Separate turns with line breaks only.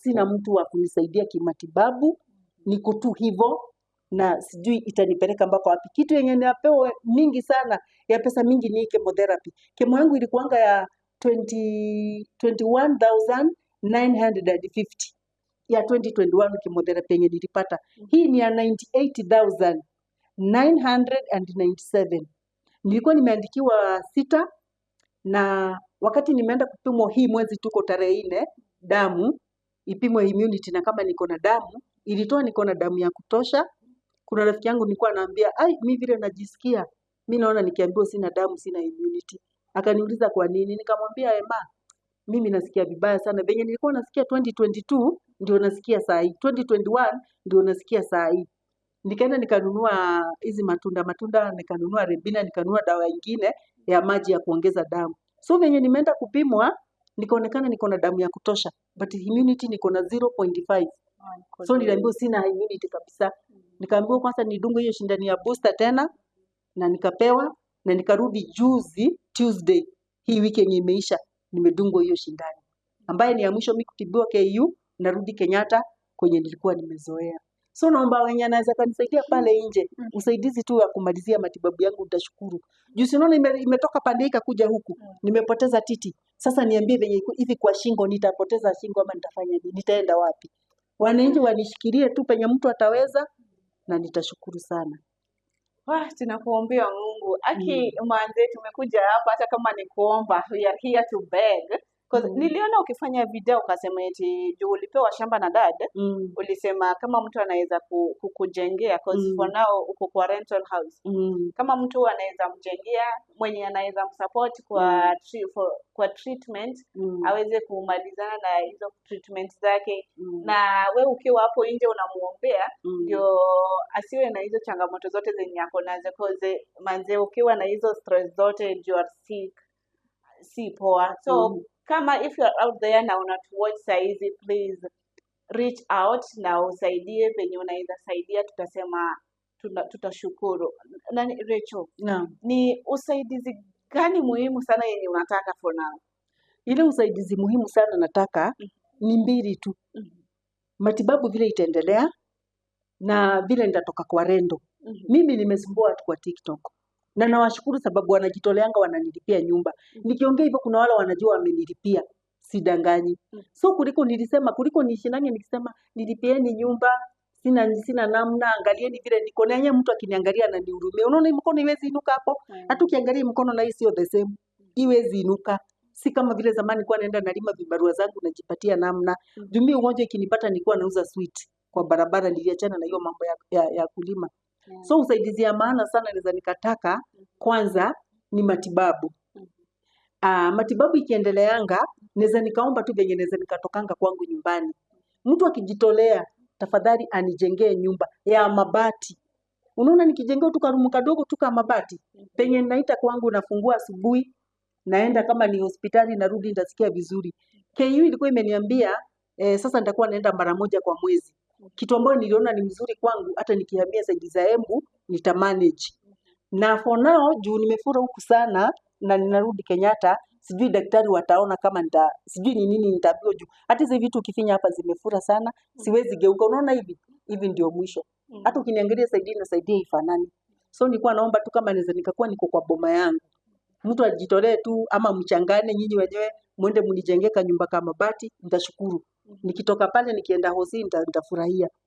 Sina mtu wa kunisaidia kimatibabu, niko tu hivyo na sijui itanipeleka mpaka wapi. Kitu yenye napewa mingi sana ya pesa mingi ni chemotherapy. Chemo yangu ilikuanga ya 20 21,950 ya 2021, chemotherapy yenye nilipata. Hii ni ya 98,997. Nilikuwa nimeandikiwa sita, na wakati nimeenda kupimwa hii mwezi tuko tarehe 4, damu ipimwe immunity na kama niko na damu, ilitoa niko na damu ya kutosha. Kuna rafiki yangu nilikuwa naambia, "Ai, mi vile najisikia, mi naona nikiambiwa sina damu, sina immunity." Akaniuliza kwa nini, nikamwambia, "Ema, mimi nasikia vibaya sana. Venye nilikuwa nasikia 2022 ndio nasikia saa hii, 2021 ndio nasikia saa hii." Nikaenda nikanunua hizi matunda matunda, nikanunua Ribena, nikanunua dawa ingine ya maji ya kuongeza damu. So venye nimeenda kupimwa, nikaonekana niko na damu ya kutosha, but immunity niko na 0.5. So niliambiwa sina immunity kabisa. Nikaambiwa kwanza nidungwe hiyo shindani ya booster tena, na nikapewa na nikarudi juzi Tuesday hii wiki yenye imeisha, nimedungwa hiyo shindani ambaye ni ya mwisho mi kutibiwa KU, narudi Kenyatta kwenye nilikuwa nimezoea. So naomba wenye anaweza kanisaidia pale nje, usaidizi tu wa kumalizia matibabu yangu, nitashukuru. Juu si unaona imetoka pande hii ikakuja huku, nimepoteza titi. Sasa niambie venye iko hivi kwa shingo, nitapoteza shingo ama nitafanya nini? Nitaenda wapi? Wananchi wanishikilie tu penye mtu ataweza, na nitashukuru sana.
Wah, tunakuombea Mungu. Aki manze, tumekuja hapa hata kama ni kuomba, we are here to beg. 'Cause niliona ukifanya video ukasema eti juu ulipewa shamba na dad, ulisema kama mtu anaweza kukujengea, 'cause for now uko kwa rental house. Kama mtu anaweza mjengea, mwenye anaweza msupport kwa kwa treatment, aweze kumalizana na hizo treatment zake, na we ukiwa hapo nje unamuombea ndio asiwe na hizo changamoto zote zenye ako nazo, 'cause manze, ukiwa na hizo stress zote, you are sick, si poa. So kama if you are out there na unatuwatch saizi, please reach out na usaidie penye unaweza saidia, tutasema tutashukuru. Nani, Rachel,
Naam.
ni usaidizi gani muhimu sana yenye unataka for now?
Ile usaidizi muhimu sana nataka ni mbili tu. Matibabu vile itaendelea na vile nitatoka kwa rental. Mimi nimesumbua watu kwa TikTok na nawashukuru sababu wanajitoleanga wananilipia nyumba. Nikiongea hivyo kuna wale wanajua wamenilipia, sidanganyi. So kuliko nilisema, kuliko nishindange nikisema nilipieni nyumba, sina namna, angalieni vile niko na yenyewe, mtu akiniangalia ananihurumia. Unaona hii mkono iwezi inuka hapo? Hata ukiangalia hii mkono na hii sio the same. Iwezi inuka. Si kama vile zamani nilikuwa naenda nalima vibarua zangu najipatia namna. Juu mimi ugonjwa ikinipata nilikuwa nauza sweet kwa barabara, niliachana na hiyo mambo ya kulima. So usaidizi ya maana sana naweza nikataka kwanza ni matibabu. Matibabu ikiendeleanga, naweza nikaomba tu venye naweza nikatokanga kwangu nyumbani. Mtu akijitolea, tafadhali anijengee nyumba ya mabati. Unaona nikijengewa tu karoom kadogo tu ka mabati, penye naita kwangu, nafungua asubuhi, naenda kama ni hospitali, narudi, nitasikia vizuri. KU ilikuwa imeniambia sasa nitakuwa naenda mara moja kwa mwezi, kitu ambayo niliona ni mzuri kwangu, hata nikihamia side za Embu nita manage. Na for now juu nimefura huku sana na ninarudi Kenyatta, sijui daktari wataona kama sijui ni nini nitaambiwa juu hata hizi vitu ukifinya hapa zimefura sana, siwezi geuka. Unaona hivi hivi ndio mwisho. Hata ukiniangalia side na side haifanani. So nilikuwa naomba tu kama naweza nikakuwa niko kwa boma yangu, mtu ajitolee tu ama mchangane nyinyi wenyewe mwende mnijengee kanyumba kama mabati, nitashukuru. Nikitoka pale nikienda hosi nitafurahia.